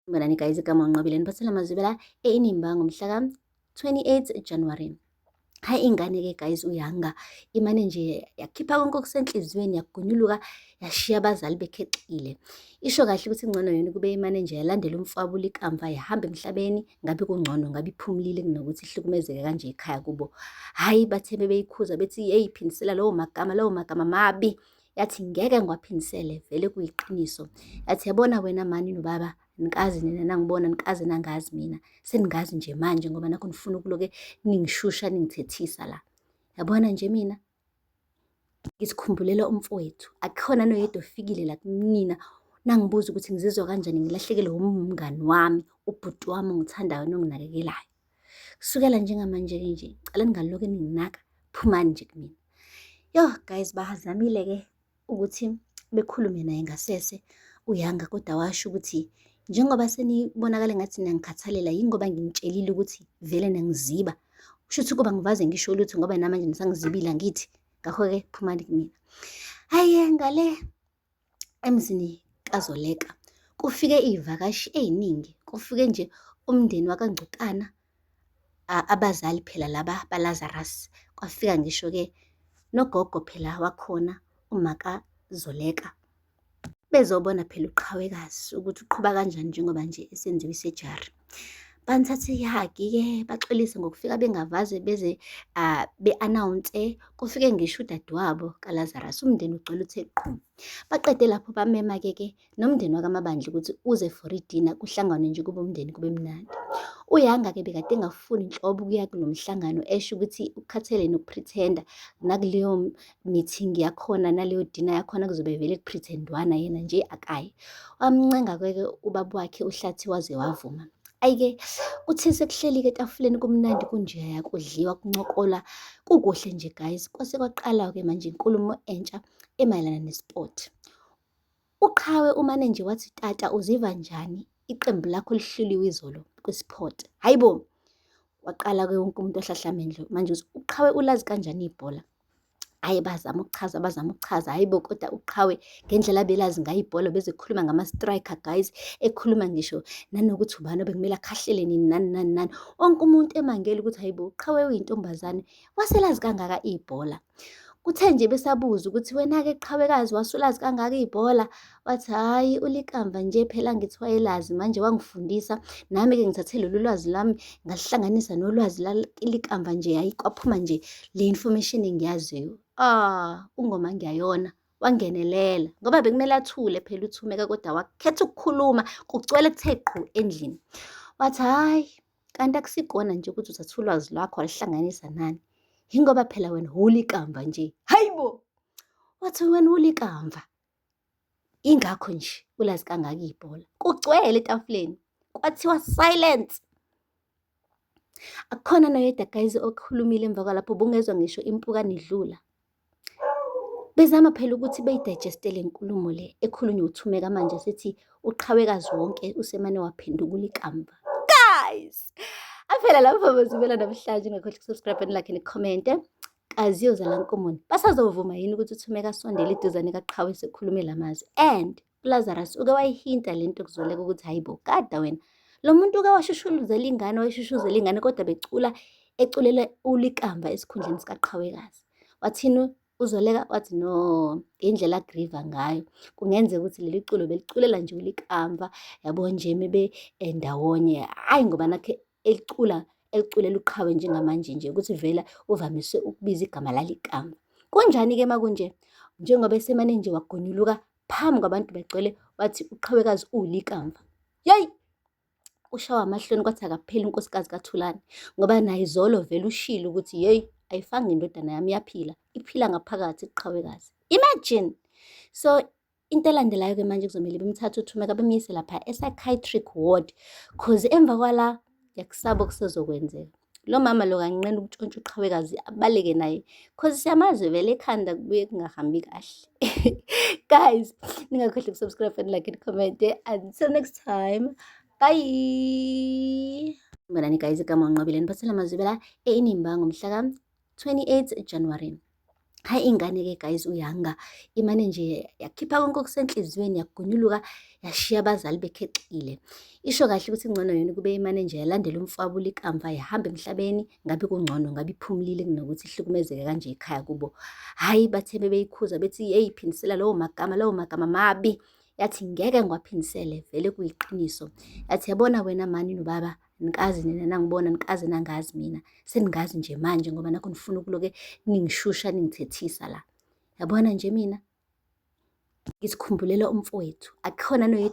Sanibonani guys, igama uNqobile niphathela amazwibela e-Inimba ngomhla ka-28 January. Hayi ingane-ke guys uYanga imane nje yakhipha konke okusenhliziyweni yagunyuluka yashiya abazali bekhexile. Isho kahle ukuthi ngcono yona ukube imane nje yalandela umfowabo uLikamva yahamba emhlabeni ngabe kungcono ngabe iphumulile kunokuthi ihlukumezeke kanje ekhaya kubo. Hhayi bathe bebeyikhuza bethi yeyi phindisela lawo magama lawo magama mabi. Yathi ngeke ngiwaphindisele vele kuyiqiniso. Yathi yabona wena mani nobaba nikazi nina nangibona nikaze nangazi mina seningazi nje manje ngoba nakho nifuna ukuloke ningishusha ningithethisa la. Yabona nje mina ngizikhumbulele umfowethu akukhona noyedwa ofikile la kumina nangibuza ukuthi ngizizwa kanjani ngilahlekelwe umngani wami ubhuti wami ongithandayo nonginakekelayo. Kusukela njengamanje-ke nje cela ningaloke ninginaka phumani nje kumina. Yo guys bazamile-ke ukuthi bekhulume naye ngasese uYanga kodwa washo ukuthi njengoba senibonakala ngathi niyangikhathalela yingoba nginitshelile ukuthi vele nangiziba. Kusho ukuthi kuba ngivaze ngisho lutho ngoba namanje nisangizibile angithi. Ngakho-ke phumani kumina. Hhayi ngale emzini kaZoleka kufike iy'vakashi ey'ningi, kufike nje umndeni wakaNgcukana, abazali phela laba baLazarus. Kwafika ngisho-ke nogogo phela wakhona umakaZoleka. Bezobona phela uqhawekazi ukuthi uqhuba kanjani njengoba nje esenziwe isejari. Banithathe ihagi-ke baxolise ngokufika bengavaze beze be-announce kufike ngisho udadewabo kaLazarus umndeni ugcwele uthe qhu. Baqede lapho bamema-ke ke nomndeni wakaMabandla ukuthi uze for idina kuhlanganwe nje kube umndeni kube mnandi. UYanga-ke bekade engafuni nhlobo ukuya kulo mhlangano esho ukuthi ukukhathele nokupretenda nakuleyo meeting yakhona naleyo dina yakhona kuzobe vele kupretendwana yena nje akayi. Wamncenga-ke ubaba wakhe uHlathi waze wavuma. Ayi-ke kuthe sekuhleli-ke etafuleni kumnandi kunjeya kudliwa kuncokola kukuhle nje guys. Kwase kwaqala-ke manje inkulumo entsha emayelana nesport. UQhawe umane nje wathi tata uziva njani iqembu lakho lihluliwe izolo kwisport. Hayi bo! Waqala-ke wonke umuntu wahlahla amendlo manje uthi uQhawe ulazi kanjani ibhola? Hhayi bazama ukuchaza bazama ukuchaza, hhayi bo kodwa uQhawe ngendlela abelazi ngayo ibhola bezekhuluma ngama-striker guys, ekhuluma ngisho nanokuthi ubani obekumele akhahlele nini nani nani nani. Wonke umuntu emangele ukuthi hhayi bo uQhawe uyintombazane waselazi kangaka ibhola. Kuthe nje besabuza ukuthi wena-ke qhawekazi wasulazi kangaka ibhola, wathi hhayi uLikamva nje phela ngithi wayelazi manje wangifundisa nami-ke ngithathe lolu lwazi lami ngalihlanganisa nolwazi Likamva nje hhayi kwaphuma nje le information engiyaziyo. Ah, ungoma ngiyayona wangenelela ngoba bekumele athule phela uThumeka kodwa wakhetha ukukhuluma kugcwele kuthe qhu endlini. Wathi hhayi Kanti akusikona nje ukuthi uthatha ulwazi lwakho waluhlanganisa nani. Yingoba phela wena ulikamva nje. Hayibo! Wathi wena ulikamva. Ingakho nje ulazi kangaka ibhola. Kugcwele etafuleni. Kwathiwa silence. Akukhona noyedwa guys okhulumile emva kwalapho bungezwa ngisho impukane idlula. Bezama phela ukuthi beyidigeste le nkulumo le ekhulunywa uThumeka manje sithi uqhawekazi wonke usemane waphenduka ulikamva. Guys! Aphela lapho mazibela namhlanje ungakhohlwa ukusubscribe and like and comment. Kazi yozala nkomoni. Basazovuma yini ukuthi uThumeka asondele eduzane kaQhawe sekhulume lamazwi? And uLazarus uke wayihinta le nto kuzoleka ukuthi hayi bo kada wena. Lo muntu uke washushuluzela ingane, wayishushuzela ingane kodwa becula eculela uLikamva esikhundleni sikaQhawekazi. Wathini uZoleka? Wathi no, ngendlela agriva ngayo kungenzeka ukuthi leli culo beliculela nje uLikamva, yabo nje mebe ndawonye. Hhayi ngoba nakhe elicula eliculela uQhawe njengamanje nje ukuthi vele uvamise ukubiza igama lalikamva. Kunjani-ke uma kunje? Njengoba esemane nje wagonyuluka phambi kwabantu begcwele wathi uQhawekazi uwulikamva. Yeyi! Ushawa amahloni kwathi akapheli unkosikazi kaThulani ngoba naye izolo vele ushilo ukuthi yeyi ayifanga indodana yami iyaphila, iphila ngaphakathi kuQhawekazi. Imagine! So into elandelayo-ke manje kuzomele bemthathe uThumeka bemyise lapha e-psychiatric ward cause emva kwala ngiyakusaba okusezokwenzeka. Lo mama lo kanqena ukutshontsha uqhawekazi abaleke naye cause siyamazi vele ekhanda kubuye kungahambi kahle. Guys, ningakhohlwa ukusubscribe and like and comment. Until next time, bye. Sanibonani guys, igama uNqobile niphathela amazwibela e-Inimba ngomhla ka-28 January. Hhayi ingane-ke guys uYanga imane nje yakhipha konke okusenhliziyweni yagonyuluka yashiya abazali bekhexile. Isho kahle ukuthi kungcono yona ukube imane nje yalandela umfowabo uLikamva yahamba emhlabeni ngabe kungcono ngabe iphumulile kunokuthi ihlukumezeke kanje ekhaya kubo. Hhayi bathe bebeyikhuza bethi yeyi phindisela lawo magama lawo magama mabi. Yathi ngeke ngiwaphindisele vele kuyiqiniso. Yathi yabona wena mani nobaba nikazi nina nangibona nikaze nangazi mina seningazi nje manje ngoba nakho nifuna ukuloke ningishusha ningithethisa la. Yabona nje mina ngizikhumbulela umfowethu akukhona noyedwa.